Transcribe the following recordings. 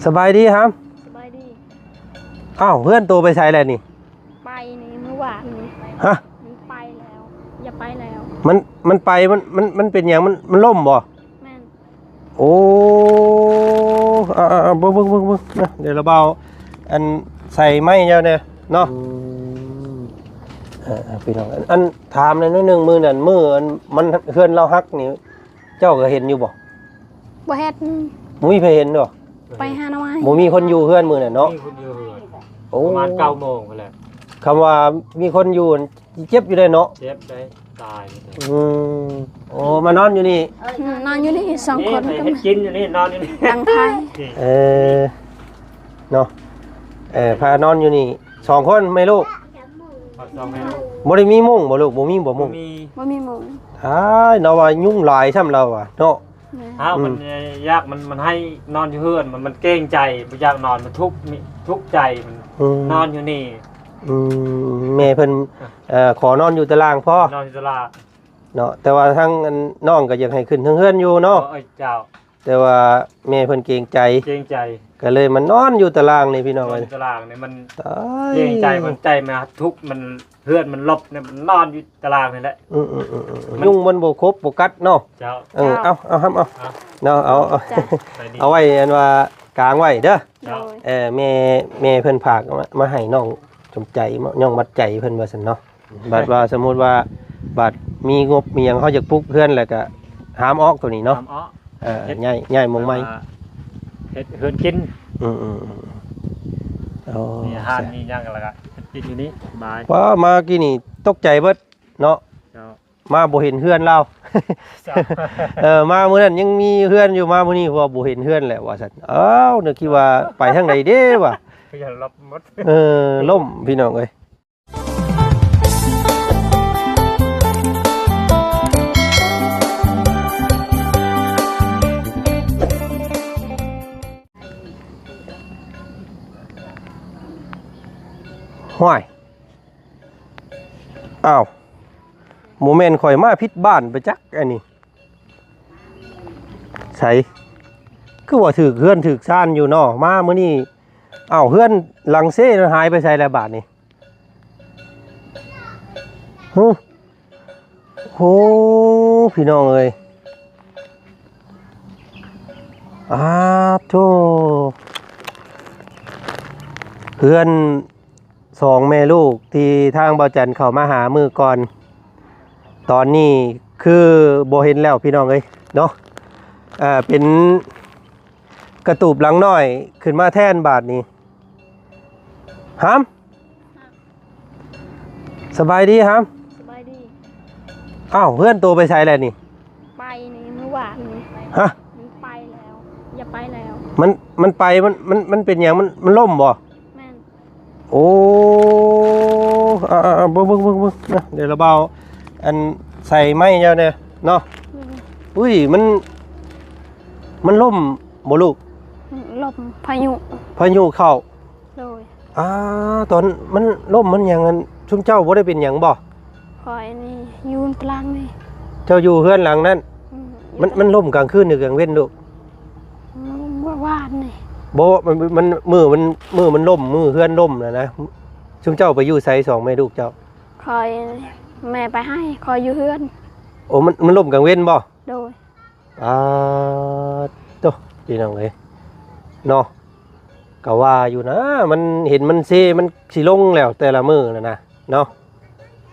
ສະບາຍດີຮາມ. ສະບາຍດີ. ອ້າວ ເຮືອນໂຕໄປໃສແລ້ວນີ້? ໄປນີ້ ມື້ວານນີ້. ຮະ? ມັນໄປແລ້ວ ຢ່າໄປແລ້ວ. ມັນ ມັນໄປ ມັນ ມັນ ມັນເປັນຫຍັງ? ມັນ ມັນລົ້ມບໍ່? ແມ່ນ. ໂອ້ ເອົາ ເອົາ ເບິ່ງ ເບິ່ງ ເບິ່ງ ເບິ່ງນະ ດຽວລະບ່າວ ອັນ ໃສ່ໄມ້ເຈົ້າແດ່ເນາະ. ອືມ ເອີ ເອີ ພີ່ນ້ອງ ອັນ ອັນ ຖາມແດ່ໜ້ອຍໜຶ່ງ ມື້ນັ້ນ ມື້ອັນ ມັນ ເຮືອນລາວຫັກນີ້ ເຈົ້າກໍເຫັນຢູ່ບໍ່? ບໍ່ເຫັນ. ບໍ່ມີໃຜເຫັນບໍ່? ໄປຫາໜໍ່ໄມ້. ບໍ່ມີຄົນຢູ່ເຮືອນມື້ນັ້ນເນາະ? ມີຄົນຢູ່ເຮືອນ. ໂອ້ ປະມານເກົ້າໂມງພຸ້ນແຫຼະ. ຄຳວ່າມີຄົນຢູ່ ເຈັບຢູ່ເດ້ເນາະ? ເຈັບໄດ໋ ຕາຍ. ອືມ ໂອ້ ມານອນຢູ່ນີ້? ອືມ ນອນຢູ່ນີ້ສອງຄົນ. ນີ້ ເຮັດກິນຢູ່ນີ້ ນອນຢູ່ນີ້ ຕັ້ງໄຟ. ເອີ ເນາະ ເອີ ພານອນຢູ່ນີ້ສອງຄົນແມ່ລູກ. ສອງແມ່ລູກ. ບໍ່ໄດ້ມີມຸ້ງບໍ່ລູກ? ບໍ່ມີບໍ່ມຸ້ງ? ບໍ່ມີ ບໍ່ມີມຸ້ງ. ອ້າຍ ເນາະ ວ່າຍຸງຫຼາຍຊ້ຳລາວວ່າເນາະ. ແມ່ນ. ອ້າວ ອືມ ມັນ ເອີ ຢາກ ມັນ ມັນໃຫ້ນອນຢູ່ເຮືອນ ມັນ ມັນເກງໃຈ ບໍ່ຢາກນອນ ມັນທຸກ ທຸກໃຈ ມັນ ອືມ ນອນຢູ່ນີ້. ອືມ ແມ່ເພິ່ນ ອ່ະ ເອີ ຂໍນອນຢູ່ຕາລ່າງພໍ ນອນຢູ່ຕາລ່າງເນາະ. ແຕ່ວ່າທາງອັນ ນ້ອງກໍຢາກໃຫ້ຂຶ້ນເທິງເຮືອນຢູ່ເນາະ. ເອີ ເຈົ້າ. ແຕ່ວ່າແມ່ເພິ່ນເກງໃຈ ເກງໃຈ ກໍເລີຍມານອນຢູ່ຕາລ່າງນີ້ ພີ່ນ້ອງເອີຍ. ນອນຢູ່ຕາລ່າງນີ້ ມັນ ຕາຍ ເກງໃຈ ມັນໃຈ ມັນທຸກ ມັນ ເຮືອນມັນລົບນີ້ ມັນນອນຢູ່ຕາລ່າງນີ້ແຫຼະ. ອືມໆໆໆ ມັນ ຍຸງມັນບໍ່ຄົບບໍ່ກັດເນາະ. ເຈົ້າ. ເອີ ເຈົ້າ. ເອົາ ເອົາ ຫຳ ເອົາ ເອົາ ເນາະ ເອົາ ເອົາ ເຈົ້າ ໄປດີ ເອົາໄວ້ ອັນວ່າກາງໄວ້ເດີ. ໂດຍ. ເອີ ແມ່ ແມ່ເພິ່ນຝາກມາ ມາໃຫ້ນ້ອງສົມໃຈ ນ້ອງມັດໃຈເພິ່ນວ່າຊັ້ນເນາະ. ບັດວ່າສົມມຸດວ່າ ບັດມີງົບມີຫຍັງ ເຮົາຢາກປຸກເຮືອນ ແລ້ວກະຫາມອອກໂຕນີ້ເນາະ. ຫາມອອກ. ເອີ ເຮັດ ຍ້າຍ ຍ້າຍໝ່ອງໃໝ່ ແບບວ່າເຮັດເຮືອນກິນ. ອືມໆໆ ໂອ້ ມີຮ້ານມີຫຍັງ ແລ້ວກະເຮັດກິນຢູ່ນີ້ສະບາຍ. ວ້າ ມາກີ້ນີ້ຕົກໃຈເບິດເນາະ. ເຈົ້າ. ມາບໍ່ເຫັນເຮືອນລາວ. ເຈົ້າ. ເອີ ມາມື້ນັ້ນຍັງມີເຮືອນຢູ່ ມາມື້ນີ້ວ່າບໍ່ເຫັນເຮືອນແລ້ວວ່າຊັ້ນ. ອ້າວ ນຶກຄິດວ່າໄປທາງໃດເດ້ວ່າ ຄືຢ່ານລົບໝົດ. ເອີ ລົ້ມ ພີ່ນ້ອງເອີຍ. ຫ້ວຍ ອ້າວ ບໍ່ແມ່ນຂ້ອຍມາຜິດບ້ານໄປຈັກອັນນີ້. ໃສ ຄືວ່າຖືກເຮືອນຖືກຊານຢູ່ເນາະ ມາມື້ນີ້. ອ້າວ ເຮືອນຫຼັງເຊນັ້ນຫາຍໄປໃສແລ້ວບາດນີ້? ຫື ໂອ້ ພີ່ນ້ອງເອີຍ ອາໂທ ເຮືອນ ສອງແມ່ລູກທີ່ທາງບ່າວຈັນເຂົ້າມາຫາມື້ກ່ອນ ຕອນນີ້ຄືບໍ່ເຫັນແລ້ວພີ່ນ້ອງເອີຍເນາະ. ເປັນກະຕູບຫຼັງນ້ອຍຂຶ້ນມາແທນບາດນີ້. ຫາມ ສະບາຍດີຫາມ. ສະບາຍດີ. ອ້າວ ເຮືອນໂຕໄປໃສແລ້ວນີ້? ໄປນີ້ ມື້ວານນີ້. ຮະ? ມັນໄປແລ້ວ ຢ່າໄປແລ້ວ. ມັນ ມັນໄປ ມັນ ມັນ ມັນເປັນຫຍັງ? ມັນ ມັນລົ້ມບໍ່? ແມ່ນ. ໂອ້ ເອົາ ເອົາ ເບິ່ງ ເບິ່ງ ເບິ່ງ ເບິ່ງນະ ດຽວລະບ່າວ ອັນ ໃສ່ໄມ້ເຈົ້າແດ່ເນາະ. ອືມ. ອຸ້ຍ ມັນ ມັນລົ້ມບໍ່ລູກ? ລົ້ມ ພາຍຸ ພາຍຸເຂົ້າ. ໂດຍ. ອາ ຕອນມັນລົ້ມມັນຫຍັງ ອັນ ຊຸມເຈົ້າບໍ່ໄດ້ເປັນຫຍັງບໍ່? ຂ້ອຍນີ້ຢູ່ຕາລ່າງນີ້. ເຈົ້າຢູ່ເຮືອນຫຼັງນັ້ນ? ອືມ. ມັນ ມັນລົ້ມກາງຄືນ ຫຼື ກາງເວັນລູກ? ມື້ວານນີ້. ບໍ່ ມັນ ມັນ ມື້ມັນ ມື້ມັນລົ້ມ ມື້ເຮືອນລົ້ມນະນະ ຊຸມເຈົ້າໄປຢູ່ໃສ ສອງແມ່ລູກເຈົ້າ? ຂ້ອຍ ແມ່ໄປໃຫ້ ຂ້ອຍຢູ່ເຮືອນ. ໂອ້ ມັນ ມັນລົ້ມກາງເວັນບໍ່? ໂດຍ. ອາ ໂຕ ພີ່ນ້ອງເອີຍເນາະ ກະວ່າຢູ່ນະ ມັນເຫັນມັນເຊ ມັນຊິລົງແລ້ວແຕ່ລະມື້ນະນະເນາະ.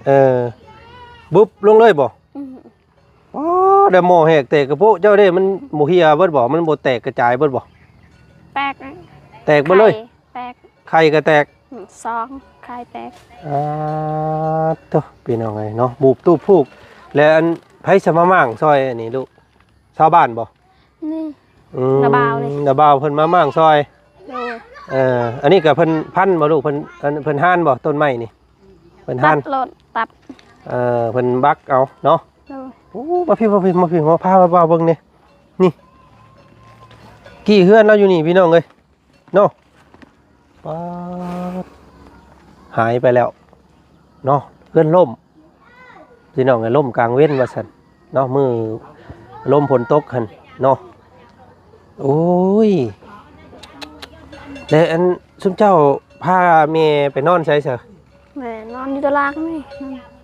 ເອີ ບຸບລົງເລີຍບໍ່? ອືມ. ອໍ ແຕ່ໝໍ້ແຫກແຕກກະໂປະເຈົ້າເດ້ ມັນບໍ່ເຫ່ຍເບິດບໍ່? ມັນບໍ່ແຕກກະຈາຍເບິດບໍ່? ແຕກ. ແຕກເບິດເລີຍ? ໄຂ່ແຕກ. ໄຂ່ກະແຕກ. ອືມ ສອງ ໄຂ່ແຕກ. ອາ ໂຕ ພີ່ນ້ອງເອີຍເນາະ ບູບຕູບພູບ. ແລ້ວອັນ ໃຜສະມາມ້າງຊ່ອຍອັນນີ້ລູກ? ຊາວບ້ານບໍ່? ນີ້ ອືມ ນ້າບ່າວນີ້ ນ້າບ່າວເພິ່ນມາມ້າງຊ່ອຍ. ໂດຍ. ເອີ ອັນນີ້ກະເພິ່ນພັນບໍ່ລູກ? ເພິ່ນ ອັນ ເພິ່ນຮານບໍ່ ຕົ້ນໄມ້ນີ້? ເພິ່ນຮານ ຕັດໂລດ ຕັດ. ເອີ ເພິ່ນບັກເອົາເນາະ. ໂດຍ. ໂອ້ ມາພີ້ ມາພີ້ ມາພີ້ ມາພາບ່າວເບິ່ງນີ້ ນີ້ ກີ້ເຮືອນລາວຢູ່ນີ້ ພີ່ນ້ອງເອີຍ. ເນາະ ປາດ ຫາຍໄປແລ້ວເນາະ ເຮືອນລົ້ມ ພີ່ນ້ອງເອີຍ ລົ້ມກາງເວັນວ່າຊັ້ນເນາະ ມື້ລົມຝົນຕົກຫັ້ນເນາະ. ໂອ້ຍ ແລະ ອັນ ຊຸມເຈົ້າພາແມ່ໄປນອນໃສຊະ? ແມ່ນອນຢູ່ຕາລາງນີ້.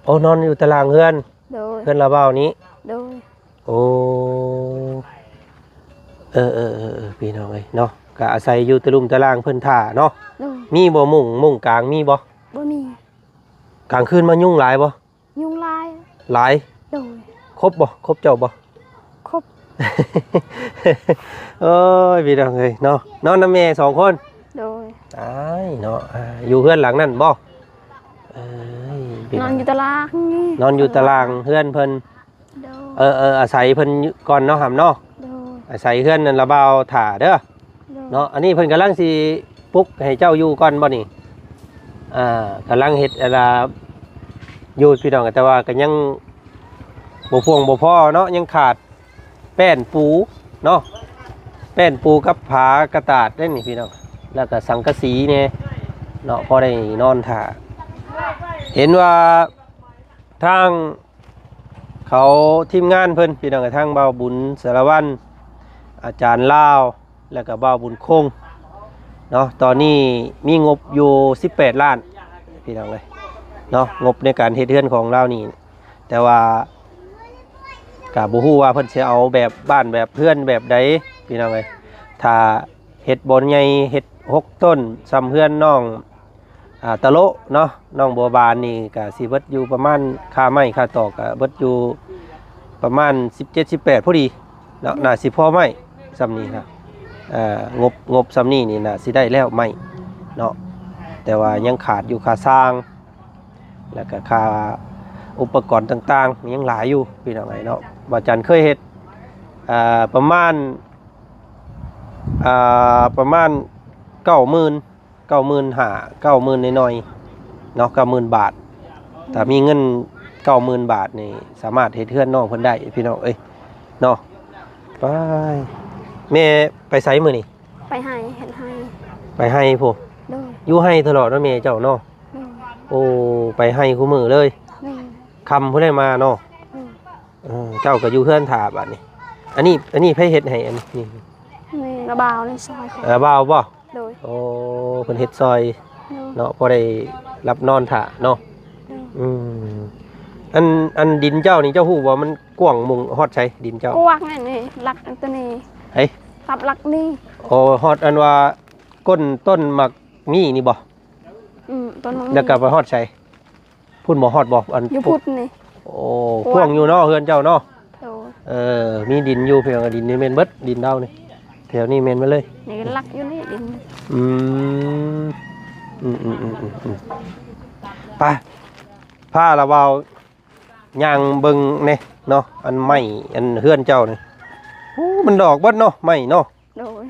ໂອ້ ນອນຢູ່ຕາລາງເຮືອນ? ໂດຍ. ເຮືອນລາວບ່າວນີ້? ໂດຍ. ໂອ້ ເອີໆໆໆ ພີ່ນ້ອງເອີຍເນາະ ກະອາໄສຢູ່ຕະລຸ່ມຕະລ່າງເພິ່ນຖ້າເນາະ. ໂດຍ. ມີບໍ່ມຸ້ງ ມຸ້ງກາງມີບໍ່? ບໍ່ມີ. ກາງຄືນມາຍຸງຫຼາຍບໍ່? ຍຸງຫຼາຍ. ຫຼາຍ? ໂດຍ. ຄົບບໍ່? ຄົບເຈົ້າບໍ່? ຄົບ. ໂອ້ຍ ພີ່ນ້ອງເອີຍເນາະ ນອນນຳແມ່ສອງຄົນ? ໂດຍ. ຕາຍເນາະ ອ່າ ຢູ່ເຮືອນຫຼັງນັ້ນບໍ່? ເອີຍ ພີ່ນ້ອງ ນອນຢູ່ຕາລາງນີ້ ນອນຢູ່ຕາລາງເຮືອນເພິ່ນ. ໂດຍ. ເອີໆ ອາໄສເພິ່ນກ່ອນເນາະ ຫຳເນາະ. ໂດຍ. ອາໄສເຮືອນນັ້ນລະບ່າວຖ້າເດີ. ໂດຍ. ເນາະ ອັນນີ້ເພິ່ນກຳລັງຊິປຸກໃຫ້ເຈົ້າຢູ່ກ່ອນບໍ່ນີ້? ອ່າ ກຳລັງເຮັດອັນລະຢູ່ ພີ່ນ້ອງ ແຕ່ວ່າກໍຍັງບໍ່ພຽງບໍ່ພໍເນາະ ຍັງຂາດແປ້ນປູເນາະ ແປ້ນປູກັບຝາກະດາດເດ້ນີ້ ພີ່ນ້ອງ ແລ້ວກໍສັງກະສີແດ່ເນາະ ພໍໄດ້ນອນຖ້າ. ເຫັນວ່າ ທາງເຂົາທີມງານເພິ່ນ ພີ່ນ້ອງ ທາງບ່າວບຸນສາລະວັນ ອາຈານລາວ ແລ້ວກໍບ່າວບຸນຄົງເນາະ ຕອນນີ້ມີງົບຢູ່ສິບແປດລ້ານ ພີ່ນ້ອງເອີຍເນາະ ງົບໃນການເຮັດເຮືອນຂອງລາວນີ້. ແຕ່ວ່າກໍບໍ່ຮູ້ວ່າເພິ່ນຊິເອົາແບບບ້ານແບບເຮືອນແບບໃດ ພີ່ນ້ອງເອີຍ ຖ້າເຮັດບໍ່ໃຫຍ່ ເຮັດຫົກໂຕນສ່ຳເຮືອນນ້ອງ ອ່າ ຕະໂລະເນາະ ນ້ອງບົວບານນີ້ກະຊິເບິດຢູ່ປະມານ ຄ່າໄມ້ຄ່າຕອກກະເບິດຢູ່ປະມານສິບເຈັດ ສິບແປດພໍດີເນາະ ໜ້າຊິພໍໄມ້ສ່ຳນີ້ນະ. ເອີ ງົບ ງົບສ່ຳນີ້ນີ້ໜ້າຊິໄດ້ແລ້ວໄມ້ເນາະ ແຕ່ວ່າຍັງຂາດຢູ່ຄ່າຊ່າງ ແລ້ວກະຄ່າອຸປະກອນຕ່າງໆ ຍັງຫຼາຍຢູ່ ພີ່ນ້ອງເອີຍເນາະ. ບ່າວຈັນເຄີຍເຮັດ ອ່າ ປະມານ ອ່າ ປະມານເກົ້າໝື່ນ ເກົ້າໝື່ນຫ້າ ເກົ້າໝື່ນໜ້ອຍໆເນາະ ເກົ້າໝື່ນບາດ. ຖ້າມີເງິນເກົ້າໝື່ນບາດນີ້ ສາມາດເຮັດເຮືອນນ້ອງເພິ່ນໄດ້ ພີ່ນ້ອງເອີຍເນາະ. ໄປ ແມ່ໄປໃສມື້ນີ້? ໄປໄຮ່ ເຮັດໄຮ່ ໄປໄຮ່ພຸ້ນ. ໂດຍ. ຢູ່ໄຮ່ຕະຫຼອດເນາະແມ່ເຈົ້າເນາະ? ໂດຍ. ໂອ້ ໄປໄຮ່ຄູ່ມື້ເລີຍ? ໂດຍ. ຄ່ຳພຸ້ນແຫຼະມາເນາະ? ໂດຍ. ເອີ ເຈົ້າກໍຢູ່ເຮືອນຖ້າບາດນີ້. ອັນນີ້ ອັນນີ້ໃຜເຮັດໃຫ້ອັນນີ້? ນີ້ລາວບ່າວໃນຊອຍເຂົາ. ລາວບ່າວບໍ່? ໂດຍ. ໂອ້ ເພິ່ນເຮັດຊອຍ ໂດຍ ເນາະ ພໍໄດ້ຫຼັບນອນຖ້າເນາະ. ໂດຍ. ອືມ ອັນ ອັນດິນເຈົ້ານີ້ ເຈົ້າຮູ້ບໍ່ ມັນກວ້າງມຸ້ງຮອດໃສ ດິນເຈົ້າ? ກວ້າງນີ້ ຫຼັກອັນໂຕນີ້. ເອີ ຕັບຫຼັກນີ້. ໂອ້ ຮອດອັນວ່າກົ້ນຕົ້ນໝາກມີ້ນີ້ບໍ່? ອືມ ຕົ້ນໝາກມີ້. ແລ້ວກໍໄປຮອດໃສ? ພຸ້ນບໍ່ຮອດບໍ່? ອັນ ຢູ່ພຸ້ນນີ້. ໂອ້ ກວ້າງ ກວ້າງຢູ່ເນາະ ເຮືອນເຈົ້າເນາະ? ໂດຍ. ເອີ ມີດິນຢູ່ພຽງ ດິນນີ້ແມ່ນເບິດ ດິນລາວນີ້ ແຖວນີ້ແມ່ນເບິດເລີຍ. ນີ້ກໍຫຼັກຢູ່ນີ້ດິນ. ອືມ ອືມໆໆໆ ໄປ ພາລາວບ່າວຍ່າງເບິ່ງແດ່ເນາະ ອັນໄມ້ ອັນເຮືອນເຈົ້ານີ້. ໂອ້ ມັນດອກເບິດເນາະ ໄມ້ເນາະ. ໂດຍ.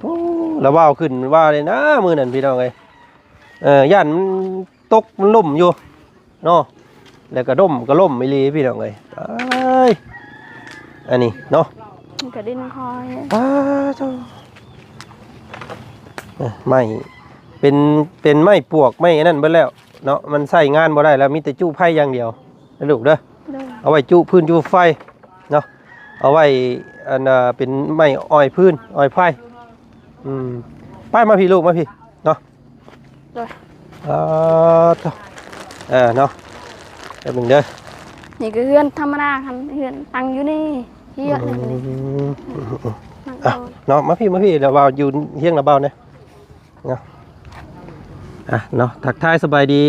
ໂອ້ ລາວບ່າວຂຶ້ນວ່າເລີຍນະ ມື້ນັ້ນ ພີ່ນ້ອງເອີຍ. ເອີ ຢ້ານມັນຕົກມັນລົ້ມຢູ່ເນາະ ແລ້ວກະດົມກະລົ້ມອີ່ຫຼີ ພີ່ນ້ອງເອີຍ. ຕາຍ ອັນນີ້ເນາະ ມັນກະດິນຄອຍ. ປາໂທ້ ເອີ ໄມ້ ເປັນ ເປັນໄມ້ປວກ ໄມ້ອັນນັ້ນເບິດແລ້ວເນາະ ມັນໃຊ້ງານບໍ່ໄດ້ແລ້ວ ມີແຕ່ຈຸໄຟຢ່າງດຽວ ເດີລູກເດີ. ໂດຍ. ເອົາໄວ້ຈຸຟືນຈຸໄຟເນາະ ເອົາໄວ້ ອັນ ເປັນໄມ້ອອຍຟືນອອຍໄຟ. ອືມ ໄປ ມາພີ້ລູກ ມາພີ້ເນາະ. ໂດຍ. ເອີ ເອີເນາະ ແປັບໜຶ່ງເດີ. ນີ້ກໍເຮືອນທຳມະດາຫັ້ນ ເຮືອນຕັ້ງຢູ່ນີ້ ເຮືອນ. ອືມ ເນາະ ມາພີ້ ມາພີ້ ລາວບ່າວຢູ່ຮຽງລາວບ່າວແດ່ເນາະ. ອ່ະ ເນາະ ທັກທາຍສະບາຍດີ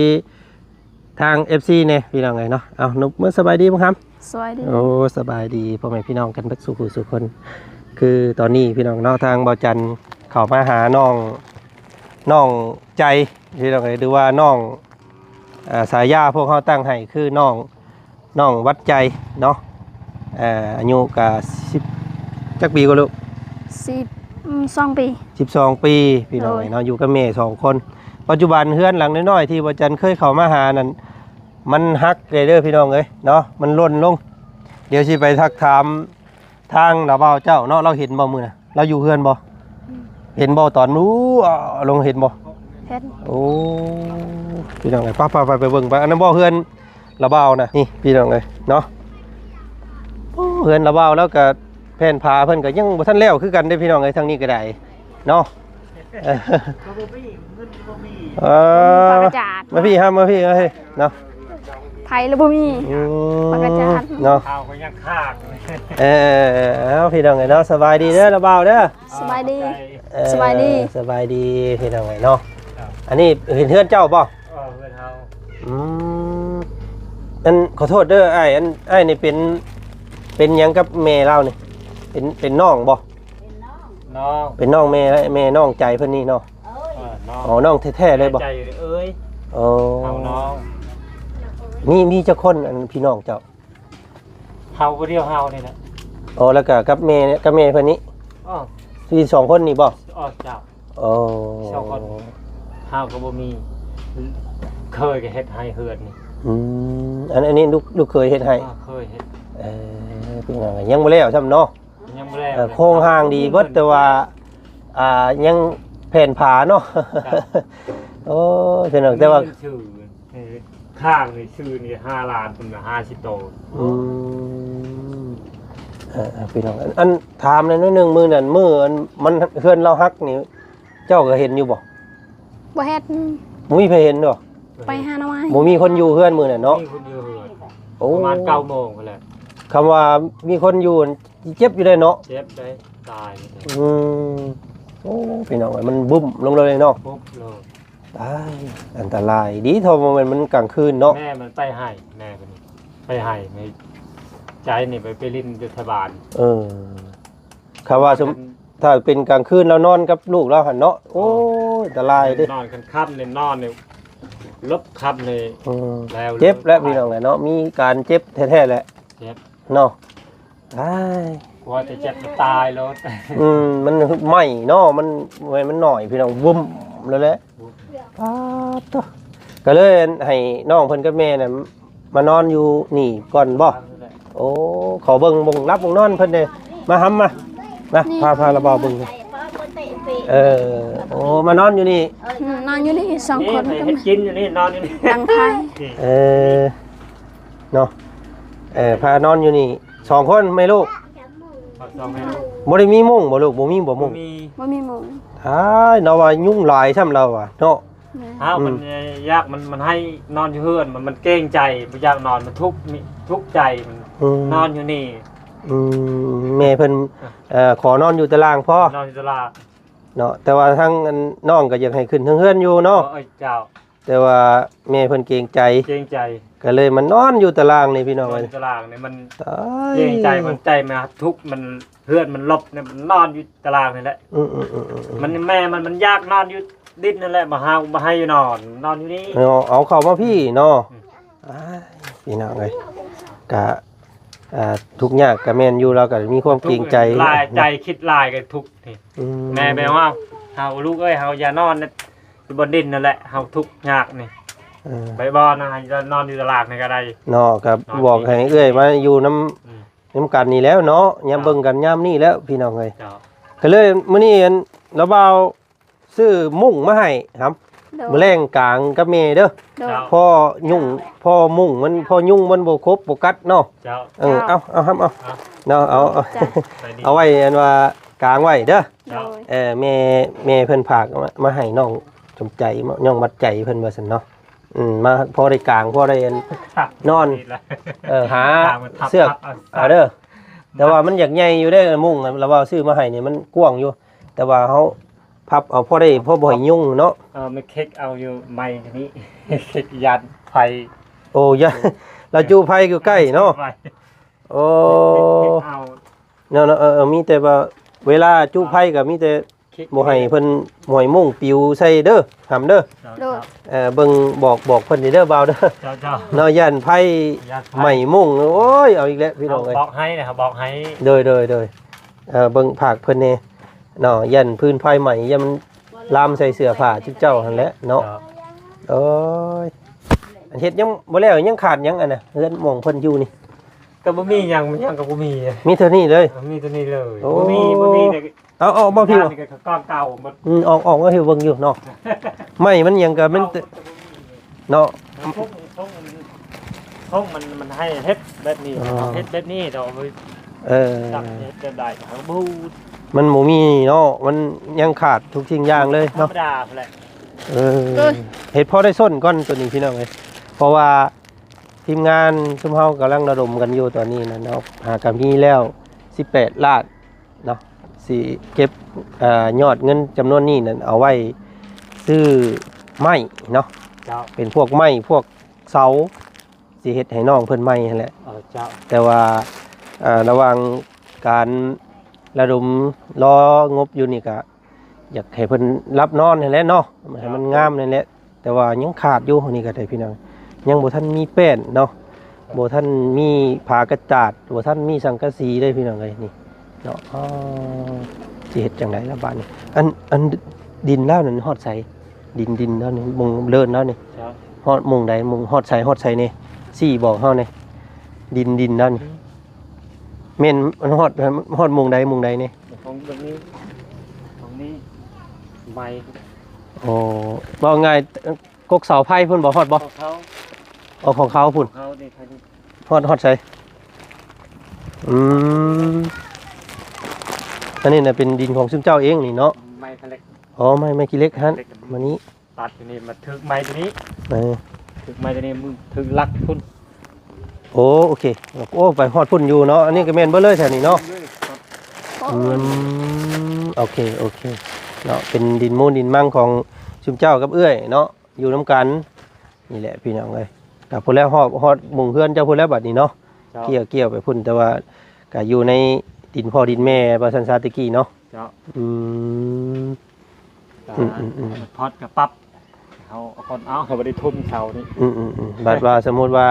ທາງເອັຟຊີແດ່ພີ່ນ້ອງເອີຍເນາະ. ເອົາ ນົບມືສະບາຍດີບໍ່ຄຳ? ສະບາຍດີ. ໂອ້ ສະບາຍດີພໍ່ແມ່ພີ່ນ້ອງກັນເບິດສູ່ຜູ້ສູ່ຄົນ. ຄືຕອນນີ້ພີ່ນ້ອງເນາະ ທາງບ່າວຈັນເຂົ້າມາຫານ້ອງ ນ້ອງໃຈພີ່ນ້ອງເອີຍ ຫຼືວ່ານ້ອງ ອ່າ ສາຍາພວກເຮົາຕັ້ງໃຫ້ຄືນ້ອງ ນ້ອງວັດໃຈເນາະ. ເອີ ອາຍຸກະສິບ ຈັກປີກໍລູກ? ສິບ ອືມ ສອງປີ. ສິບສອງປີ ພີ່ນ້ອງເອີຍເນາະ. ໂດຍ. ຢູ່ກັບແມ່ສອງຄົນ. ປັດຈຸບັນເຮືອນຫຼັງນ້ອຍໆທີ່ບ່າວຈັນເຄີຍເຂົ້າມາຫານັ້ນ ມັນຫັກເລີຍເດີພີ່ນ້ອງເອີຍເນາະ ມັນຫຼົ່ນລົງ. ດຽວຊິໄປທັກຖາມທາງລາວບ່າວເຈົ້າເນາະ ລາວເຫັນບໍ່ມື້ນະ? ລາວຢູ່ເຮືອນບໍ່? ອືມ ເຫັນບໍ່ຕອນມື້ ເອົາລົງເຫັນບໍ່? ເຫັນ. ໂອ້ ພີ່ນ້ອງເອີຍ ໄປໆໆ ໄປເບິ່ງໄປ. ອັນນັ້ນບໍ່ເຮືອນລາວບ່າວນະ? ນີ້ພີ່ນ້ອງເອີຍເນາະ ໂອ້ ເຮືອນລາວບ່າວ ແລ້ວກະແຜ່ນຝາເພິ່ນກະຍັງບໍ່ທັນແລ້ວຄືກັນເດ້ພີ່ນ້ອງເອີຍ ທາງນີ້ກະໄດ້ເນາະ. ກໍບໍ່ມີ ເງິນກໍບໍ່ມີ ເອີ ປາກກະຈາດ ມາພີ້ ເຮົາມາພີ້ ມາພີ້ເນາະ ໃຜລະບໍ່ມີ ອືມ ປາກກະຈາດເນາະ ເຮົາກໍຍັງຄ້າງ ເອີ ເອົາ ພີ່ນ້ອງເອີຍເນາະ ສະບາຍດີເດີລະບ່າວເດີ ສະບາຍດີ ເອີ ສະບາຍດີ ສະບາຍດີພີ່ນ້ອງເອີຍເນາະ ອັນນີ້ເຫັນເຮືອນເຈົ້າບໍ່? ເອີ ເຮືອນເຮົາ ອືມ ອັນ ຂໍໂທດເດີອ້າຍ ອັນ ອ້າຍນີ້ເປັນ ເປັນຫຍັງກັບແມ່ລາວນີ້? ເປັນ ເປັນນ້ອງບໍ່? ເປັນນ້ອງ ເປັນນ້ອງແມ່ ແມ່ນ້ອງໃຈເພິ່ນນີ້ເນາະ ເອີຍ ເອີ ນ້ອງ ອໍ ນ້ອງແທ້ໆເລີຍບໍ່? ໃຈເອີຍ ໂອ້ ເຮົານ້ອງ ມີ ມີຈັກຄົນ ອັນ ພີ່ນ້ອງເຈົ້າ? ເຮົາຜູ້ດຽວ ເຮົານີ້ແຫຼະ ອໍ ແລ້ວກໍກັບແມ່ ກັບແມ່ເພິ່ນນີ້ ອໍ ມີສອງຄົນນີ້ບໍ່? ອໍ ເຈົ້າ ໂອ້ ສອງຄົນ ເຮົາກໍບໍ່ມີ ເຂີຍກໍເຮັດໃຫ້ເຮືອນນີ້ ອືມ ອັນ ອັນນີ້ລູກ ລູກເຂີຍເຮັດໃຫ້ ເອີ ເຂີຍເຮັດ ເອີ ເປັນຫຍັງ ຍັງບໍ່ແລ້ວຊ້ຳເນາະ ຍັງບໍ່ແລ້ວ ເອີ ໂຄງຮ່າງດີເບິດ ແຕ່ວ່າ ອ່າ ຍັງແຜ່ນຜາເນາະ ໂອ້ຍ ພີ່ນ້ອງ ແຕ່ວ່າ ເອີ ຂ້າງນີ້ຊື້ນີ້ຫ້າລ້ານພຸ້ນນະ ຫ້າສິບໂຕ ອືມ ເອີໆ ພີ່ນ້ອງ ອັນ ອັນ ຖາມໜ້ອຍໜຶ່ງ ມື້ນັ້ນ ມື້ອັນ ມັນ ເຮືອນລາວຫັກນີ້ ເຈົ້າກໍເຫັນຢູ່ບໍ່? ບໍ່ເຫັນ ບໍ່ມີໃຜເຫັນບໍ່? ໄປຫາໜໍ່ໄມ້ ບໍ່ມີຄົນຢູ່ເຮືອນມື້ນັ້ນເນາະ ບໍ່ມີຄົນຢູ່ເຮືອນ ໂອ້ ປະມານເກົ້າໂມງພຸ້ນແຫຼະ ຄຳວ່າມີຄົນຢູ່ ເຈັບຢູ່ເດ້ເນາະ ເຈັບໄດ້ ຕາຍ ອືມ ໂອ້ ພີ່ນ້ອງເອີຍ ມັນບຸ້ມລົງເລີຍເນາະ ບຸ້ມເລີຍ ຕາຍ ອັນຕະລາຍ ດີເທົ່າບໍ່ແມ່ນມັນກາງຄືນເນາະ ແມ່ມັນໄປໄຮ່ ແມ່ເພິ່ນໄປໄຮ່ໃນໃຈນີ້ ໄປ ໄປຫຼິ້ນຢູ່ໄທບ້ານ ເອີ ຄຳວ່າ ຖ້າເປັນກາງຄືນລາວນອນກັບລູກລາວຫັ້ນເນາະ ໂອ້ຍ ອັນຕະລາຍເດ້ ນອນກາງຄ່ຳນີ້ ນອນນີ້ ລົບຄ່ຳນີ້ ອືມ ແລ້ວ ເຈັບແລ້ວ ພີ່ນ້ອງເອີຍເນາະ ມີການເຈັບແທ້ໆແຫຼະ ເຈັບ ເນາະ ອ້າຍ ກວ່າຈະເຈັບຈະຕາຍໂລດ ອືມ ມັນໄໝ້ເນາະ ມັນ ມັນໜ້ອຍ ພີ່ນ້ອງ ວຶ້ມແລ້ວແຫຼະ ປາດໂທ້ ກໍເລີຍໃຫ້ນ້ອງເພິ່ນກັບແມ່ນະ ມານອນຢູ່ນີ້ກ່ອນບໍ່? ໂອ້ ຂໍເບິ່ງ ເບິ່ງຫຼັບເບິ່ງນອນເພິ່ນເດ້ ມາຫຳມາ ມາ ພາ ພາລາວບ່າວເບິ່ງ ເອີ ໂອ້ ມານອນຢູ່ນີ້ ອືມ ນອນຢູ່ນີ້ສອງຄົນ ນີ້ ກັບ ເຮັດກິນຢູ່ນີ້ ນອນຢູ່ນີ້ ຫຼັງໄທ ເອີ ເນາະ ເອີ ພານອນຢູ່ນີ້ສອງຄົນແມ່ລູກ ສອງແມ່ລູກ ບໍ່ໄດ້ມີມຸ້ງບໍ່ລູກ? ບໍ່ມີບໍ່ມຸ້ງ? ບໍ່ມີ ບໍ່ມີມຸ້ງ ອ້າຍ ລາວວ່າຍຸງຫຼາຍຊ້ຳລາວວ່າເນາະ ແມ່ນ ອ້າວ ອືມ ມັນ ເອີ ຢາກ ມັນ ມັນໃຫ້ນອນຢູ່ເຮືອນ ມັນ ມັນເກງໃຈ ບໍ່ຢາກນອນ ມັນທຸກ ທຸກໃຈ ມັນ ອືມ ນອນຢູ່ນີ້ ອືມ ແມ່ເພິ່ນ ອ່ະ ເອີ ຂໍນອນຢູ່ຕາລ່າງພໍ ນອນຢູ່ຕາລ່າງ ເນາະ ແຕ່ວ່າທາງ ອັນ ນ້ອງກໍຢາກໃຫ້ຂຶ້ນເທິງເຮືອນຢູ່ເນາະ ເອີ ເຈົ້າ ແຕ່ວ່າແມ່ເພິ່ນເກງໃຈ ເກງໃຈ ກໍເລີຍມານອນຢູ່ຕາລ່າງນີ້ພີ່ນ້ອງເອີຍ ນອນຢູ່ຕາລ່າງນີ້ ມັນ ຕາຍ ເກງໃຈ ມັນໃຈມັນທຸກ ມັນເຮືອນມັນລົບນີ້ ມັນນອນຢູ່ຕາລ່າງນີ້ແຫຼະ ອືມໆໆໆ ມັນ ແມ່ມັນ ມັນຢາກນອນຢູ່ດິນນັ້ນແຫຼະ ບໍ່ເຮົາ ບໍ່ໃຫ້ນອນ ນອນຢູ່ນີ້ ເອົາ ເອົາເຂົ້າມາພີ້ເນາະ ອືມ ອ້າຍ ພີ່ນ້ອງເອີຍ ກະ ອ່າ ທຸກຍາກກະແມ່ນຢູ່ ລາວກະມີຄວາມເກງໃຈ ຫຼາຍໃຈ ຄິດຫຼາຍກໍທຸກນີ້ ອືມ ແມ່ແບບວ່າ ເຮົາ ລູກເອີຍ ເຮົາຢ່ານອນຢູ່ບ່ອນດິນນັ້ນແຫຼະ ເຮົາທຸກຍາກນີ້ ເອີ ໄປບໍ່ນະ ໃຫ້ນອນຢູ່ຕາລ່າງນີ້ກໍໄດ້ເນາະ ກໍບອກໃຫ້ເອື້ອຍມາຢູ່ນຳ ອືມ ນຳກັນນີ້ແຫຼ້ວເນາະ ຍາມເບິ່ງກັນຍາມນີ້ແຫຼ້ວ ພີ່ນ້ອງເອີຍ ເຈົ້າ ກໍເລີຍມື້ນີ້ ອັນ ລາວບ່າວ ຊື້ມຸ້ງມາໃຫ້ຫຳ ໂດຍ ມື້ແລງກາງກັບແມ່ເດີ ໂດຍ ພໍຍຸງ ພໍມຸ້ງມັນ ພໍຍຸງມັນບໍ່ຄົບບໍ່ກັດເນາະ ເຈົ້າ ເອີ ເຈົ້າ ເອົາ ເອົາຫຳ ເອົາ ເອົາ ເນາະ ເອົາ ເອົາ ເອົາໄວ້ ອັນວ່າກາງໄວ້ເດີ ໂດຍ ເອີ ແມ່ ແມ່ເພິ່ນຝາກມາ ມາໃຫ້ນ້ອງສົມໃຈ ນ້ອງມັດໃຈເພິ່ນວ່າຊັ້ນເນາະ ອືມ ມາພໍໄດ້ກາງ ພໍໄດ້ ອັນ ນອນ ເອີ ຫາເຊືອກ ເອົາເດີ ແຕ່ວ່າມັນຢາກໃຫຍ່ຢູ່ເດ້ ມຸ້ງລາວບ່າວຊື້ມາໃຫ້ນີ້ມັນກວ້າງຢູ່ ແຕ່ວ່າເຮົາ ພັບເອົາພໍໄດ້ ພໍບໍ່ໃຫ້ຍຸງເນາະ ເອີ ມັນເຄັກເອົາຢູ່ໄມ້ນີ້ ເຄັກຢ້ານໄຟ ໂອ້ ຢ້ານ ລາວຈູ່ໄຟຢູ່ໃກ້ເນາະ ໂອ້ ເອົາ ເນາະ ເນາະ ເອີ ເອີ ມີແຕ່ວ່າເວລາຈູ່ໄຟກໍມີແຕ່ບໍ່ໃຫ້ເພິ່ນ ບໍ່ໃຫ້ມຸ້ງປິວໃສ່ເດີ ຫຳເດີ ໂດຍ ເອີ ເບິ່ງ ບອກ ບອກເພິ່ນນີ້ເດີ ບ່າວເດີ ເຈົ້າ ເຈົ້າ ເນາະ ຢ້ານໄຟ ຢ້ານໄຟໄໝ້ມຸ້ງ ໂອ້ຍ ເອົາອີກແລ້ວ ພີ່ນ້ອງເອີຍ ບອກໃຫ້ນະ ບອກໃຫ້ ໂດຍ ໂດຍ ໂດຍ ເອີ ເບິ່ງຝາກເພິ່ນແດ່ ເນາະ ຢ້ານຟືນໄຟໄໝ້ ຢ້ານມັນລາມໃສ່ເສື້ອຜ້າຈຸເຈົ້າຫັ້ນແຫຼະເນາະ ເຈົ້າ ໂອ້ຍ ອັນເຮັດຍັງບໍ່ແລ້ວ ຍັງຂາດຫຍັງອັນນະ ເຮືອນໝ່ອງເພິ່ນຢູ່ນີ້ ກໍບໍ່ມີຫຍັງ ຫຍັງກໍບໍ່ມີ ມີເທົ່ານີ້ເລີຍ ມີເທົ່ານີ້ເລີຍ ໂອ້ ບໍ່ມີ ບໍ່ມີ ເອົາ ເອົາມາພີ້ ນີ້ກໍກ້ອງເກົ່າໝົດ ອືມ ອອກ ອອກມາພີ້ເບິ່ງຢູ່ເນາະ ໄມ້ມັນຫຍັງກໍມັນເນາະ ເຮົາທຸກ ທຸກ ທຸກມັນ ມັນໃຫ້ເຮັດແບບນີ້ ອໍ ເຮົາເຮັດແບບນີ້ ເຮົາ ເອີ ຈັກເຮັດແບບໃດ ເຮົາບໍ່ຮູ້ ມັນບໍ່ມີເນາະ ມັນຍັງຂາດທຸກສິ່ງຢ່າງເລີຍເນາະ ທຳມະດາພຸ້ນແຫຼະ. ເອີ ເອີ ເຮັດພໍໄດ້ຊົນກ່ອນໂຕນີ້ພີ່ນ້ອງເອີຍ ເພາະວ່າທີມງານຊຸມເຮົາກຳລັງລະດົມກັນຢູ່ຕອນນີ້ນະເນາະ ຫາກະມີແລ້ວສິບແປດລ້ານເນາະ ຊິເກັບ ເອີ ຍອດເງິນຈຳນວນນີ້ນັ້ນເອົາໄວ້ຊື້ໄມ້ເນາະ ເຈົ້າ ເປັນພວກໄມ້ພວກເສົາ ຊິເຮັດໃຫ້ນ້ອງເພິ່ນໃໝ່ຫັ້ນແຫຼະ ເອີ ເຈົ້າ ແຕ່ວ່າ ເອີ ລະຫວ່າງການລະດົມລໍງົບຢູ່ນີ້ກະ ຢາກໃຫ້ເພິ່ນຫຼັບນອນຫັ້ນແຫຼະເນາະ ໃຫ້ມັນງາມຫັ້ນແຫຼະ ແຕ່ວ່າຍັງຂາດຢູ່ນີ້ກະໄດ້ພີ່ນ້ອງ ຍັງບໍ່ທັນມີແປ້ນເນາະ ບໍ່ທັນມີຝາກະດາດ ບໍ່ທັນມີສັງກະສີເດ້ພີ່ນ້ອງເອີຍ ນີ້ເນາະ ອໍ ຊິເຮັດຈັ່ງໃດລະບາດນີ້ ອັນ ອັນ ດິນລາວນັ້ນຮອດໃສ? ດິນ ດິນລາວນີ້ ໝ່ອງເດີ່ນລາວນີ້ ຮອດໝ່ອງໃດ ໝ່ອງ ຮອດໃສ ຮອດໃສແດ່ ຊີ້ບອກເຮົາແດ່ ດິນ ດິນລາວນີ້ ແມ່ນຮອດ ຮອດໝ່ອງໃດ ໝ່ອງໃດແດ່? ຂອງເບິ່ງນີ້ ຂອງນີ້ໄມ້ ອໍ ເວົ້າງ່າຍ ກົກເສົາໄຟພຸ້ນບໍ່ ຮອດບໍ່? ຂອງເຂົາ ອໍ ຂອງເຂົາພຸ້ນ ເຂົານີ້ ຮອດ ຮອດໃສ? ອືມ ອັນນີ້ນະເປັນດິນຂອງຊຸມເຈົ້າເອງນີ້ເນາະ ໄມ້ຂະເຫຼັກ ອໍ ໄມ້ ໄມ້ຂີ້ເຫຼັກຫັ້ນ ມານີ້ ຕັດຢູ່ນີ້ ມາຖືກໄມ້ຕົວນີ້ ເອີ ຖືກໄມ້ຕົວນີ້ ມາຖືກຫຼັກພຸ້ນ ໂອ້ ໂອເຄ ໂອ້ ໄປຮອດພຸ້ນຢູ່ເນາະ ອັນນີ້ກໍແມ່ນເບິດເລີຍແຖວນີ້ເນາະ ອືມ ໂອເຄ ໂອເຄເນາະ ເປັນດິນມູນດິນມັງຂອງຊຸມເຈົ້າກັບເອື້ອຍເນາະ ຢູ່ນຳກັນ ນີ້ແຫຼະພີ່ນ້ອງເອີຍ ກໍພຸ້ນແຫຼະ ຮອດ ຮອດໝ່ອງເຮືອນເຈົ້າພຸ້ນແຫຼະບັດນີ້ເນາະ ເຈົ້າ ກ່ຽວ ກ່ຽວໄປພຸ້ນ ແຕ່ວ່າກໍຢູ່ໃນດິນພໍ່ດິນແມ່ວ່າຊັ້ນຊະແຕ່ກີ້ເນາະ ເຈົ້າ ອືມ ອືມໆໆ ພອດກໍປັບ ເຮົາເອົາກ່ອນ ເອົາ ເຮົາບໍ່ໄດ້ທຸ່ມເສົານີ້ ອືມໆໆ ບາດວ່າສົມມຸດວ່າ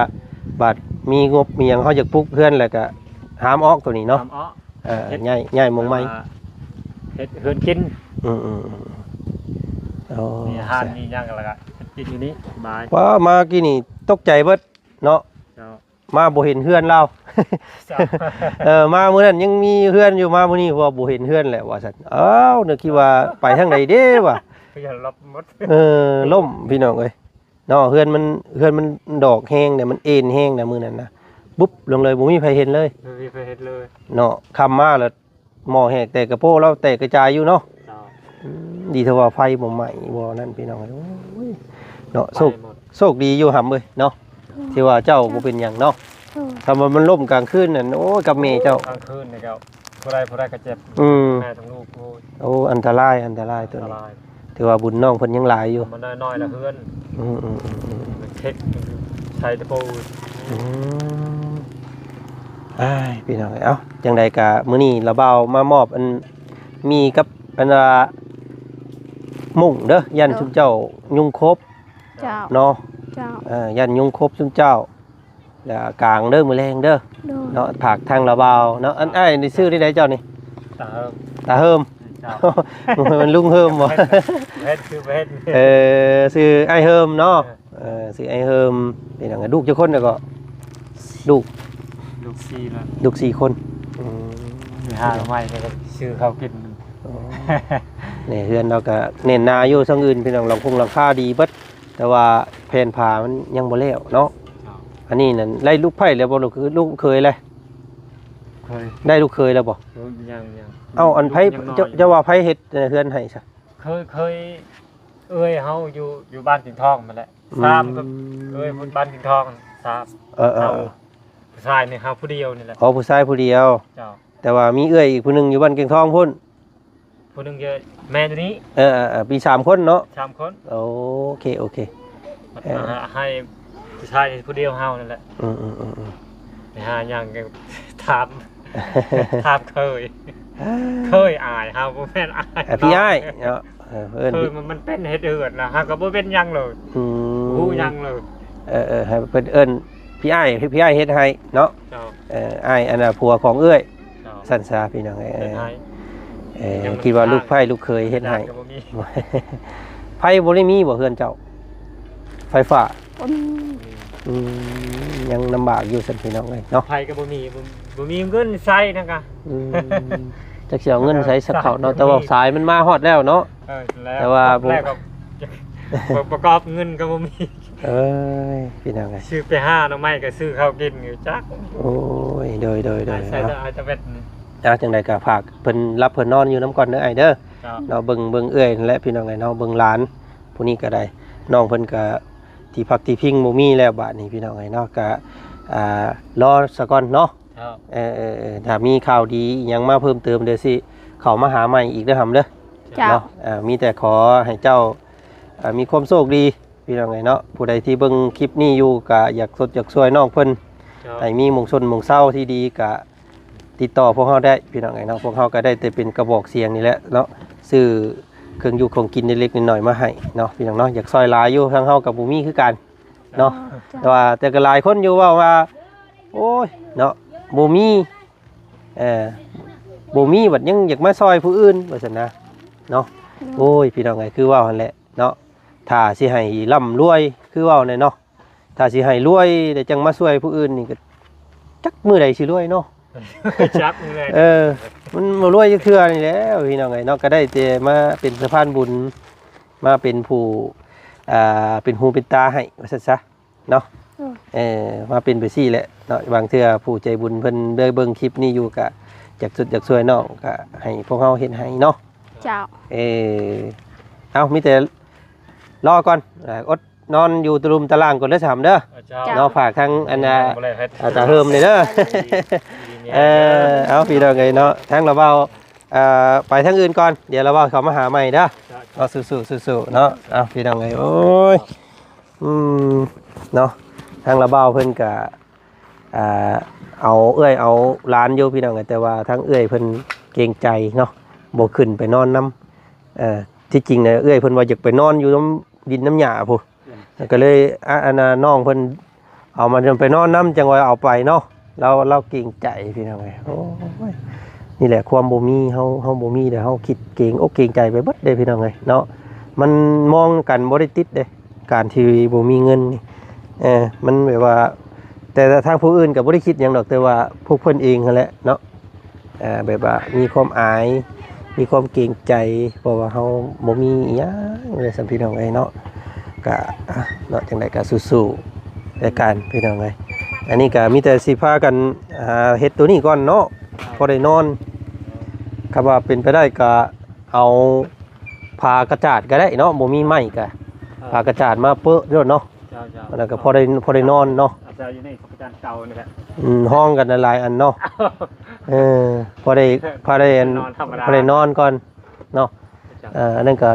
ບາດມີງົບມີຫຍັງ ເຮົາຢາກປຸກເຮືອນ ແລ້ວກໍຫາມອອກໂຕນີ້ເນາະ ຫາມອອກ ເອີ ເຮັດ ຍ້າຍ ຍ້າຍໝ່ອງໃໝ່ ເຮັດເຮືອນກິນ ອືມໆໆ ໂອ້ ມີຮ້ານມີຫຍັງ ແລ້ວກໍເຮັດກິນຢູ່ນີ້ ສະບາຍ ວ້າ ມາກີ້ນີ້ຕົກໃຈເບິດເນາະ ເຈົ້າ ມາບໍ່ເຫັນເຮືອນລາວ ເອີ ມາມື້ນັ້ນຍັງມີເຮືອນຢູ່ ມາມື້ນີ້ວ່າບໍ່ເຫັນເຮືອນແລ້ວວ່າຊັ້ນ ອ້າວ ນຶກຄິດວ່າໄປທາງໃດເດ້ວ່າ ຄືຢ່ານລັບໝົດ ເອີ ລົ້ມພີ່ນ້ອງເອີຍເນາະ ເຮືອນມັນ ເຮືອນມັນດອກແຮງແດ່ ມັນເອັນແຮງແດ່ມື້ນັ້ນນະ ບຸບລົງເລີຍ ບໍ່ມີໃຜເຫັນເລີຍ ບໍ່ມີໃຜເຫັນເລີຍເນາະ ຄ່ຳມາແລ້ວ ໝໍ້ແຫກແຕກກະໂປ້ລາວແຕກກະຈາຍຢູ່ເນາະ ເຈົ້າ ອືມ ດີແຕ່ວ່າໄຟບໍ່ໄໝ້ບໍ່ນັ້ນພີ່ນ້ອງເອີຍ ໂອ້ຍ ເນາະ ໂຊກ ໄຟໝົດ ໂຊກດີຢູ່ຫຳເອີຍເນາະ ໂດຍ ທີ່ວ່າເຈົ້າບໍ່ເປັນຫຍັງເນາະ ໂດຍ ຖ້າວ່າມັນລົ້ມກາງຄືນນັ້ນ ໂອ້ຍ ກັບແມ່ເຈົ້າ ກາງຄືນນີ້ກໍຜູ້ໃດຜູ້ໃດກໍເຈັບ ອືມ ແມ່ທັງລູກ ໂອ້ຍ ໂອ້ ອັນຕະລາຍ ອັນຕະລາຍໂຕນີ້ ອັນຕະລາຍ ຖືວ່າບຸນນ້ອງເພິ່ນຍັງຫຼາຍຢູ່ ມັນນ້ອຍໆລະເຮືອນ ອືມໆໆໆ ເຮັດໃສ່ຕະປູ ອືມ ອ້າຍ ພີ່ນ້ອງເອີຍ ເອົ້າ ຈັ່ງໃດກະມື້ນີ້ລາວບ່າວມາມອບອັນ ມີກັບອັນວ່າ ມຸ້ງເດີ ຢ້ານ ໂດຍ ຊຸມເຈົ້າຍຸງຄົບ ເຈົ້າ ເນາະ ເຈົ້າ ເອີ ຢ້ານຍຸງຄົບຊຸມເຈົ້າ ແລ້ວກາງເດີ ມື້ແລງເດີ ໂດຍ ເນາະ ຝາກທາງລາວບ່າວເນາະ ອັນອ້າຍນີ້ຊື່ແນວໃດເຈົ້ານີ້? ຕາເຮີມ ຕາເຮີມ ເຈົ້າ ມັນລຸງເຮີມບໍ່? ເຮັດ ຊື່ບໍ່ເຮັດ ເອີ ຊື່ອ້າຍເຮີມເນາະ ເອີ ເອີ ຊື່ອ້າຍເຮີມ ເປັນຫຍັງ ລູກຈັກຄົນແລ້ວກໍ? ລູກ ລູກສີ່ແລ້ວ ລູກສີ່ຄົນ ອືມ ໄປຫາໜໍ່ໄມ້ແລ້ວກໍຊື້ເຂົ້າກິນ ອໍ ນີ້ເຮືອນລາວກໍແໜ້ນໜາຢູ່ ຊ່ອງອື່ນພີ່ນ້ອງ ຫຼັງຄົງຫຼັງຄາດີເບິດ ແຕ່ວ່າແຜ່ນຝາມັນຍັງບໍ່ແລ້ວເນາະ ເຈົ້າ ອັນນີ້ນັ້ນໄດ້ລູກໃພ້ແລ້ວບໍ່? ລູກ ລູກເຂີຍແລ້ວ ເຂີຍ ໄດ້ລູກເຂີຍແລ້ວບໍ່? ເອີ ຍັງ ຍັງ ເອົ້າ ອັນໃຜ ລູກຍັງນ້ອຍ ເຈົ້າ ເຈົ້າວ່າໃຜເຮັດເຮືອນໃຫ້ຊະ? ເຂີຍ ເຂີຍ ເອື້ອຍເຮົາຢູ່ ຢູ່ບ້ານກິ່ງທອງຫັ້ນແຫຼະ ອືມ ສາມ ກັບເອື້ອຍບ້ານກິ່ງທອງ ສາມ ເອີໆ ເຮົາ ຜູ້ຊາຍນີ້ເຮົາຜູ້ດຽວນີ້ແຫຼະ ອໍ ຜູ້ຊາຍຜູ້ດຽວ ເຈົ້າ ແຕ່ວ່າມີເອື້ອຍອີກຜູ້ໜຶ່ງຢູ່ບ້ານກິ່ງທອງພຸ້ນ ຜູ້ໜຶ່ງຢູ່ ແມ່ນຢູ່ນີ້ ເອີໆໆ ມີສາມຄົນເນາະ ສາມຄົນ ໂອເຄ ໂອເຄ ເອີ ໃຫ້ຜູ້ຊາຍຜູ້ດຽວເຮົານັ້ນແຫຼະ ອືມໆໆໆ ໄປຫາຫຍັງກໍຖາມ ຖາມເຂີຍ ເຂີຍອ້າຍ ເຮົາບໍ່ແມ່ນອ້າຍ ອ່າ ພີ່ອ້າຍເນາະ ເອີ ເອີ້ນ ເຂີຍມັນ ມັນເປັນເຮັດເຮືອນນະ ເຮົາກໍບໍ່ເປັນຫຍັງເລີຍ ອືມ ບໍ່ຮູ້ຫຍັງເລີຍ ເອີໆ ໃຫ້ເພິ່ນເອີ້ນພີ່ອ້າຍ ພີ່ອ້າຍເຮັດໃຫ້ເນາະ ເຈົ້າ ເອີ ອ້າຍ ອັນນ່າ ຜົວຂອງເອື້ອຍ ເຈົ້າ ຊັ້ນຊະ ພີ່ນ້ອງເອີຍ ເຮັດໃຫ້ ເອີ ຄິດວ່າລູກໃພ້ລູກເຂີຍເຮັດໃຫ້ ກະບໍ່ມີ ໄຟບໍ່ໄດ້ມີບໍ່ເຮືອນເຈົ້າ? ໄຟຟ້າ ບໍ່ມີ ອືມ ຍັງລຳບາກຢູ່ຊັ້ນ ພີ່ນ້ອງເອີຍເນາະ ໄຟກໍບໍ່ມີ ບໍ່ ບໍ່ມີເງິນໃຊ້ນະກະ ອືມ ຈັກຊິເອົາເງິນໃສສັກເຂົ້າເນາະ ແຕ່ວ່າສາຍມັນມາຮອດແລ້ວເນາະ ເອີ ແລ້ວ ແຕ່ວ່າ ແລ້ວກໍ ປະກອບເງິນກໍບໍ່ມີ ເອີຍ ພີ່ນ້ອງເອີຍ ຊື້ໄປຫາໜໍ່ໄມ້ກໍຊື້ເຂົ້າກິນຢູ່ຈັກ ໂອ້ຍ ໂດຍໆໆ ໃຊ້ແຕ່ອາຍຕະເວັດນີ້ ອ່າ ຈັ່ງໃດກໍຝາກເພິ່ນຫຼັບເພິ່ນນອນຢູ່ນຳກ່ອນເດີອ້າຍເດີ. ເຈົ້າ ເນາະ ເບິ່ງ ເບິ່ງເອື້ອຍນັ້ນແຫຼະ ພີ່ນ້ອງເອີຍເນາະ ເບິ່ງຫຼານຜູ້ນີ້ກໍໄດ້. ນ້ອງເພິ່ນກໍທີ່ພັກທີ່ພິງບໍ່ມີແລ້ວບາດນີ້ ພີ່ນ້ອງເອີຍເນາະ ກໍ ອ່າ ລໍສາກ່ອນເນາະ. ເຈົ້າ ເອີໆໆ ຖ້າມີຂ່າວດີອີ່ຫຍັງມາເພີ່ມເຕີມ ດຽວຊິເຂົ້າມາຫາໃໝ່ອີກເດີຫຳເດີ. ເຈົ້າ ເນາະ ອ່າ ມີແຕ່ຂໍໃຫ້ເຈົ້າ ອ່າ ມີຄວາມໂຊກດີ ພີ່ນ້ອງເອີຍເນາະ. ຜູ້ໃດທີ່ເບິ່ງຄລິບນີ້ຢູ່ ກະຢາກຊົດຢາກຊ່ວຍນ້ອງເພິ່ນ ເຈົ້າ ໃຫ້ມີໝ່ອງຊົນໝ່ອງເຊົາທີ່ດີ ກະຕິດຕໍ່ພວກເຮົາໄດ້ ພີ່ນ້ອງເອີຍເນາະ. ພວກເຮົາກໍໄດ້ແຕ່ເປັນກະບອກສຽງນີ້ແຫຼະເນາະ ຊື້ເຄື່ອງຢູ່ຂອງກິນເລັກໆນ້ອຍໆມາໃຫ້ເນາະ ພີ່ນ້ອງເນາະ. ຢາກຊ່ອຍຫຼາຍຢູ່ ທາງເຮົາກໍບໍ່ມີຄືກັນເນາະ. ເຈົ້າ ແຕ່ວ່າ ແຕ່ກໍຫຼາຍຄົນຢູ່ເວົ້າວ່າ ໂອ້ຍເນາະ ບໍ່ມີ ເອີ ບໍ່ມີບັດຍັງຢາກມາຊ່ອຍຜູ້ອື່ນ ວ່າຊັ້ນນະເນາະ. ໂອ້ຍ ພີ່ນ້ອງເອີຍ ຄືເວົ້າຫັ້ນແຫຼະເນາະ ຖ້າຊິໃຫ້ລ່ຳລວຍ ຄືເວົ້າແຫຼະເນາະ ຖ້າຊິໃຫ້ລວຍແລ້ວຈັ່ງມາຊ່ວຍຜູ້ອື່ນນີ້ ກໍຈັກມື້ໃດຊິລວຍເນາະ. ຈັກມື້ໃດ ເອີ ມັນບໍ່ລວຍຈັກເທື່ອນີ້ແຫຼະ ພີ່ນ້ອງເອີຍເນາະ. ກໍໄດ້ແຕ່ມາເປັນສະພານບຸນ ມາເປັນຜູ້ ອ່າ ເປັນຫູເປັນຕາໃຫ້ ວ່າຊັ້ນຊະ ເນາະ. ໂດຍ ເອີ ມາເປັນໄປຊີ້ແຫຼະເນາະ. ບາງເທື່ອຜູ້ໃຈບຸນເພິ່ນໄດ້ເບິ່ງຄລິບນີ້ຢູ່ ກະຢາກຊຸດຢາກຊ່ວຍນ້ອງ ກະໃຫ້ພວກເຮົາເຮັດໃຫ້ເນາະ. ເຈົ້າ ເອີ ເອົາ ມີແຕ່ລໍກ່ອນ ເອີ ອົດນອນຢູ່ຕະລຸ່ມຕະລ່າງກ່ອນເດີສາມເດີ. ເຈົ້າ ເນາະ ຝາກທາງອັນນ່າ ບໍ່ໄດ້ໃຫ້ ອາ ຕາເຮີມນີ້ເດີ. ເອີ ເອົາ ພີ່ນ້ອງເອີຍເນາະ ທາງລາວເວົ້າ ເອີ ໄປທາງອື່ນກ່ອນ ດຽວລາວເວົ້າເຂົ້າມາຫາໃໝ່ເດີ. ເຈົ້າ ເນາະ ສູ້ໆ ສູ້ໆ ເນາະ. ເອົາ ພີ່ນ້ອງເອີຍ ໂອ້ຍ ອືມ ເນາະ ທາງລາວບ່າວເພິ່ນກະ ອ່າ ເອົາເອື້ອຍເອົາຫຼານຢູ່ ພີ່ນ້ອງເອີຍ ແຕ່ວ່າທາງເອື້ອຍເພິ່ນເກງໃຈເນາະ ບໍ່ຂຶ້ນໄປນອນນຳ. ເອີ ທີ່ຈິງນະ ເອື້ອຍເພິ່ນວ່າຢາກໄປນອນຢູ່ນຳດິນນຳຫຍ້າພຸ້ນ ອືມ ກໍເລີຍ ອາ ອັນນ່າ ນ້ອງເພິ່ນເອົາມາໄປນອນນຳ ຈັ່ງວ່າເອົາໄປເນາະ. ລາວ ລາວເກງໃຈ ພີ່ນ້ອງເອີຍ ໂອ້ຍ ນີ້ແຫຼະຄວາມບໍ່ມີ ເຮົາ ເຮົາບໍ່ມີແລ້ວ ເຮົາຄິດເກງອົກເກງໃຈໄປເບິດເດ້ ພີ່ນ້ອງເອີຍເນາະ. ມັນມອງກັນບໍ່ໄດ້ຕິດເດ້ ການທີ່ບໍ່ມີເງິນນີ້ ເອີ ມັນແບບວ່າ ແຕ່ທາງຜູ້ອື່ນກໍບໍ່ໄດ້ຄິດຫຍັງດອກ ແຕ່ວ່າພວກເພິ່ນເອງຫັ້ນແຫຼະເນາະ. ເອີ ແບບວ່າມີຄວາມອາຍ ມີຄວາມເກງໃຈ ເພາະວ່າເຮົາບໍ່ມີອີ່ຫຍັງເລີຍຊັ້ນ ພີ່ນ້ອງເອີຍເນາະ. ກະ ອ່ະ ເນາະ ຈັ່ງໃດກະສູ້ໆ ແຕ່ກັນ ພີ່ນ້ອງເອີຍ. ອັນນີ້ກະມີແຕ່ຊິພາກັນຫາເຮັດໂຕນີ້ກ່ອນເນາະ ພໍໄດ້ນອນ. ຄັນວ່າເປັນໄປໄດ້ກະເອົາຜ້າກະຈາດກໍໄດ້ເນາະ ບໍ່ມີໄມ້ກະ ເອີ ຜ້າກະຈາດມາເປິໂລດເນາະ. ເຈົ້າໆ ແລ້ວກໍພໍໄດ້ ພໍໄດ້ນອນເນາະ. ອາໄສຢູ່ໃນຂອງອາຈານເກົ່ານີ້ແຫຼະ ອືມ ຫ້ອງກັນຫຼາຍໆອັນເນາະ. ເອີ ພໍໄດ້ ພໍໄດ້ອັນ ນອນທຳມະດາ ພໍໄດ້ນອນກ່ອນເນາະ. ເຈົ້າ ເອີ ອັນນັ້ນກໍ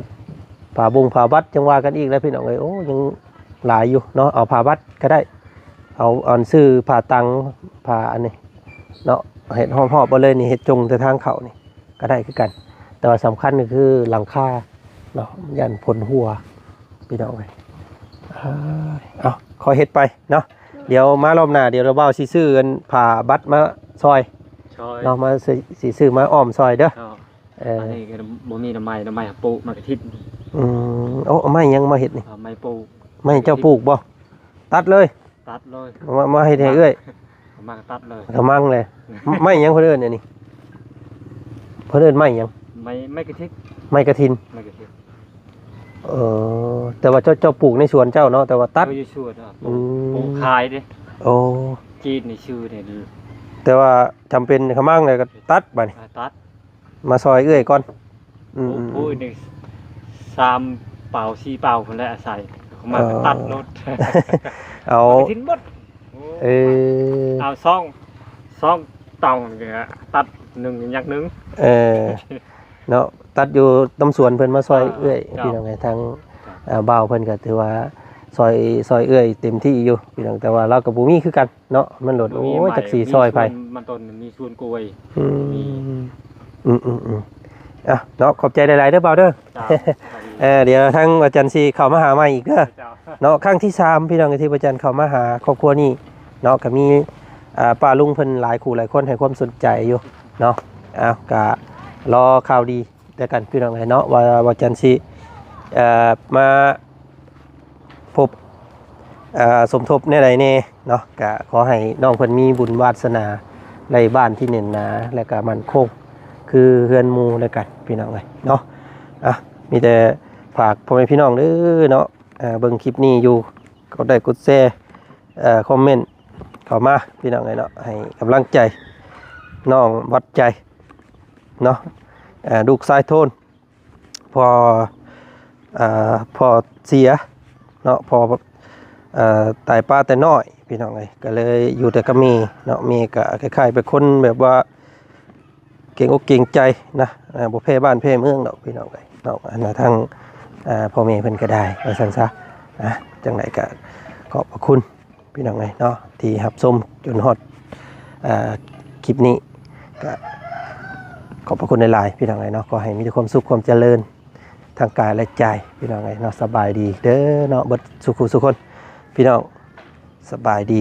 ຜ້າບົງຜ້າບັດຈັ່ງວ່າກັນອີກແຫຼະ ພີ່ນ້ອງເອີຍ. ໂອ້ ຍັງຫຼາຍຢູ່ເນາະ ເອົາຜ້າບັດກໍໄດ້ ເອົາອັນຊື້ຜ້າຕັງ ຜ້າອັນນີ້ເນາະ ເຮັດຮອບໆເອົາເລີຍນີ້ ເຮັດຈົ່ງແຕ່ທາງເຂົ້ານີ້ ກໍໄດ້ຄືກັນ ແຕ່ວ່າສຳຄັນກໍຄືຫຼັງຄາເນາະ ຢ້ານຝົນຮົ່ວ ພີ່ນ້ອງເອີຍ. ເອີ ເອົາ ຄ່ອຍເຮັດໄປເນາະ. ດຽວມາລອບໜ້າ ດຽວລາວບ່າວຊິຊື້ອັນຜ້າບັດມາຊ່ອຍ ຊ່ອຍເນາະ ມາ ຊິຊື້ມາອ້ອມຊ່ອຍເດີ. ເຈົ້າ ເອີ ອັນນີ້ກໍບໍ່ມີໜໍ່ໄມ້ ໜໍ່ໄມ້ປູກ ໄມ້ກະທິນ. ອືມ ໂອ້ ເອົາໄມ້ຫຍັງມາເຮັດນີ້? ເອົາໄມ້ປູກ ໄມ້ເຈົ້າປູກບໍ່? ຕັດເລີຍ ຕັດເລີຍ ມາ ມາເຮັດໃຫ້ເອື້ອຍ ມາຕັດເລີຍ ກະມັງເລີຍ. ໄມ້ຫຍັງເພິ່ນເອີ້ນອັນນີ້? ເພິ່ນເອີ້ນໄມ້ຫຍັງ? ໄມ້ ໄມ້ກະທິນ ໄມ້ກະທິນ ໄມ້ກະທິນ. ເອີ ແຕ່ວ່າເຈົ້າ ເຈົ້າປູກໃນສວນເຈົ້າເນາະ ແຕ່ວ່າຕັດ ເອີ ຢູ່ສວນເນາະ ອືມ ປູກຂາຍເດ້. ໂອ້ ຈີດໃນຊື່ນີ້ ແຕ່ວ່າຈຳເປັນຂະມັງແລ້ວກໍຕັດບາດນີ້ ຕັດ ມາຊ່ອຍເອື້ອຍກ່ອນ. ອືມ ໂອ້ຍ ນີ້ສາມເປົາສີ່ເປົາພຸ້ນແຫຼະ ອາໄສເຂົາມາ ເອີ ຕັດໂລດ ເອົາ ໄປຖິ້ມໝົດ. ໂອ້ ເອີ ເອົາສອງ ສອງຕອງນີ້ ຕັດໜຶ່ງ ຍັກໜຶ່ງ. ເອີ ເນາະ ຕັດຢູ່ນຳສວນເພິ່ນມາຊ່ອຍ ອ່າ ເອື້ອຍ ເຈົ້າ ພີ່ນ້ອງເອີຍ. ທາງ ເຈົ້າ ອ່າ ບ່າວເພິ່ນກໍຖືວ່າຊ່ອຍ ຊ່ອຍເອື້ອຍເຕັມທີ່ຢູ່ ພີ່ນ້ອງ ແຕ່ວ່າລາວກໍບໍ່ມີຄືກັນ ເນາະ ມັນໂລດ. ໂອ້ຍ ຈັກຊິຊ່ອຍໃຜ ມັນຕົ້ນມີສວນກ້ວຍ. ອືມ ອືມໆໆ ອ່ະເນາະ ຂອບໃຈຫຼາຍໆເດີບ່າວເດີ. ເຈົ້າ ເອີ ດຽວທາງອາຈານຊິເຂົ້າມາຫາໃໝ່ອີກເດີ. ເຈົ້າ ເນາະ ຄັ້ງທີສາມ ພີ່ນ້ອງ ທີ່ອາຈານເຂົ້າມາຫາຄອບຄົວນີ້ເນາະ ກໍມີ ອ່າ ປ້າລຸງເພິ່ນຫຼາຍຄູ່ຫຼາຍຄົນໃຫ້ຄວາມສົນໃຈຢູ່ເນາະ. ເອົາ ກໍລໍຂ່າວດີ ແຕ່ກັນ ພີ່ນ້ອງເອີຍເນາະ ວ່າ ວ່າຈັນຊິ ເອີ ມາພົບ ເອີ ສົມທົບແນວໃດແດ່ເນາະ. ກະຂໍໃຫ້ນ້ອງເພິ່ນມີບຸນວາດສະໜາ ໄດ້ບ້ານທີ່ແໜ້ນໜາ ແລະກະໝັ້ນຄົງ ຄືເຮືອນໝູ່ແລ້ວກັນ ພີ່ນ້ອງເອີຍເນາະ. ອ່ະ ມີແຕ່ຝາກພໍ່ແມ່ພີ່ນ້ອງເດີເນາະ ເອີ ເບິ່ງຄລິບນີ້ຢູ່ ກົດໄລກົດແຊ ເອີ ຄອມເມັນເຂົ້າມາ ພີ່ນ້ອງເອີຍເນາະ ໃຫ້ກຳລັງໃຈນ້ອງວັດໃຈ ເນາະ ເອີ ລູກຊາຍໂທນ ພໍ່ ເອີ ພໍ່ເສຍເນາະ ພໍ່ ເອີ ຕາຍປ້າແຕ່ນ້ອຍ ພີ່ນ້ອງເອີຍ ກໍເລີຍຢູ່ແຕ່ກັບແມ່ເນາະ ແມ່ກໍຄ້າຍໆເປັນຄົນແບບວ່າເກງອົກເກງໃຈນະ ເອີ ບໍ່ແພ້ບ້ານແພ້ເມືອງດອກ ພີ່ນ້ອງເອີຍເນາະ ອັນນະ ທາງ ເອີ ພໍ່ແມ່ເພິ່ນກໍໄດ້ ວ່າຊັ້ນຊະນະ ຈັ່ງໃດກໍຂອບພະຄຸນ ພີ່ນ້ອງເອີຍເນາະ ທີ່ຮັບຊົມຈົນຮອດ ເອີ ຄລິບນີ້ ກໍຂອບພະຄຸນຫຼາຍໆ ພີ່ນ້ອງເອີຍເນາະ ຂໍໃຫ້ມີແຕ່ຄວາມສຸກຄວາມຈະເລີນ ທາງກາຍແລະໃຈ ພີ່ນ້ອງເອີຍເນາະ ສະບາຍດີເດີເນາະ ເບິດສູ່ຄູ່ສູ່ຄົນ ພີ່ນ້ອງ ສະບາຍດີ.